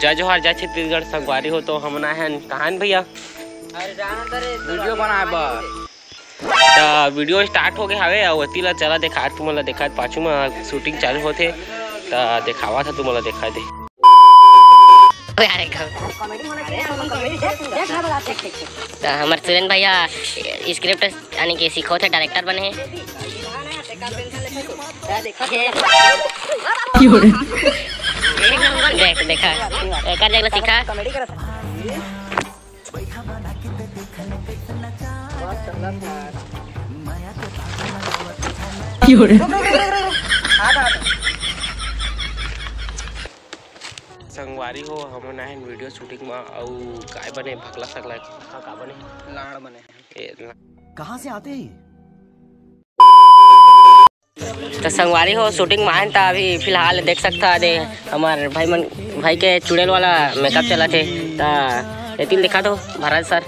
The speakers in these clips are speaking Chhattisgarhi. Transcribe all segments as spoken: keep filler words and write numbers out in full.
जय जोहार, जय छत्तीसगढ़ संगवारी हो। तो हमन आए हन कहाँ भैया? वीडियो बनाए बर। त वीडियो start हो गए हवे, अउ एती ला चला देखा, तुमन ला देखा, पाछू में shooting चालू होथे, त देखावा था तुमन ला देखा दे। त हमर सुरेन भैया script यानी कि सिखोथे, director बने हे। देख, देखा, एकर जगह सीखा। संगवारी हो, हमन आए हन वीडियो shooting मा, अउ काय बने, भकला सकला का, का बने? लाड़ बने। ए, ला- कहाँ से आते हैं ये? त संगवारी हो, shooting मा आए हन, त अभी फिलहाल देख सकता दे हमर भाई मन, भाई के चुड़ैल वाला makeup चलत हे। त एती ल देखा दो भरत सर,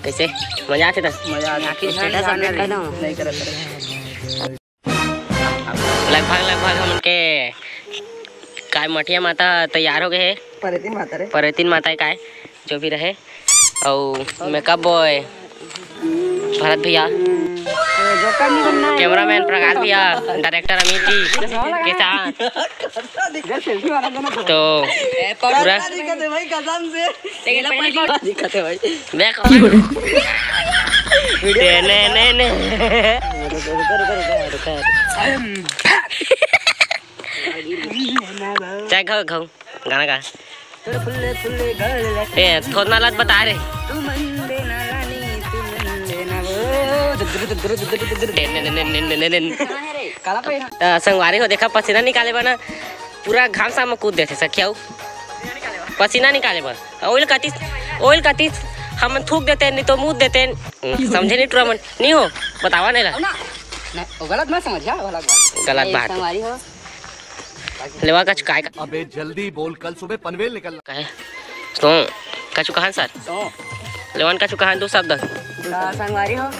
कैसे मजा आथे? त मजा आथे। आखिर status update कर दो। नहीं करत रहे। लगभग, लगभग हमन के काय मठिया माता तैयार हो गए हे। परेतिन माता रे। परेतिन माता हे काय, जो भी रहे। अउ makeup boy भरत भैया, cameraman प्रकाश भैया, director अमित जी के साथ। तो पूरा दिक्कत है भाई, कसम से। देख, ने, ने, ने। चाहे खाओ, खाओ। गाना गा। ए, थोरना लात बता रे। त संगवारी हो, देखा, पसीना निकाले बर ना, पूरा घाम साम में कूद देथे सखिया। पसीना निकाले बर। ओइल कतिस, ओइल कतिस, हम थूक देते, नहीं तो मूत देते। समझे नहीं टुरा मन, नहीं हो, बतावा नहीं ला। ना, ना, वो गलत मत समझ, हाँ, गलत बात। गलत बात। संगवारी हो। लेवा कछु काय का? अबे जल्दी बोल, कल सुबह पनवेल निकलना। कहे? तो कछु कहान सर? तो लेवन कछु कहान दो शब्द। आ, संगवारी हो,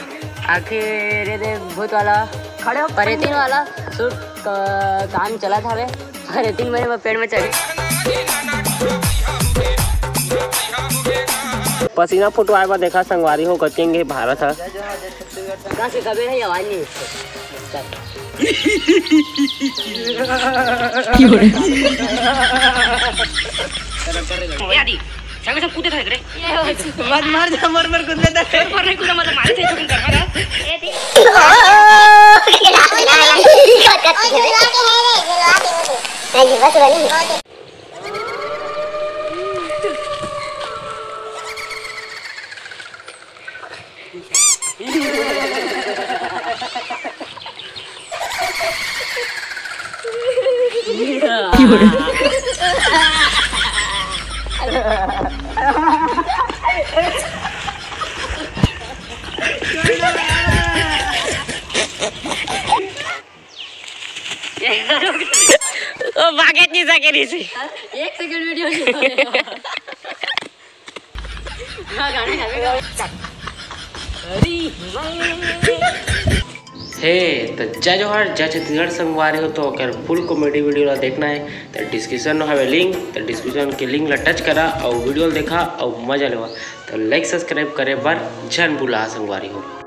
आखिर ये दे भूत वाला, खड़े हो, परेतिन वाला shoot क-, काम चलत हवे। परेतिन मेरे वो पेड़ में चढ़े। पसीना फुटवाए बर देखा संगवारी हो, कचेंगे भारत ह। कहाँ से कबे है, आवाज नहीं। ए आदि, संगे संग कूदे धरे रे। मत मार जा, मर मर कूद लेता है। पर नहीं कूदा, मतलब मारे थे, तुम कर रहा। ओ, भागे नहीं सके रही थी। एक सेकंड वीडियो नहीं होने वाला। हाँ, गाना गावे, गावे। हे, त जय जोहार, जय छत्तीसगढ़ संगवारी हो, तो अगर full comedy video ला देखना है, तो description में हवे link, तो description के link ला touch करा और video ला देखा और मजा लेवा। तो like subscribe करे बर झन भुला संगवारी हो।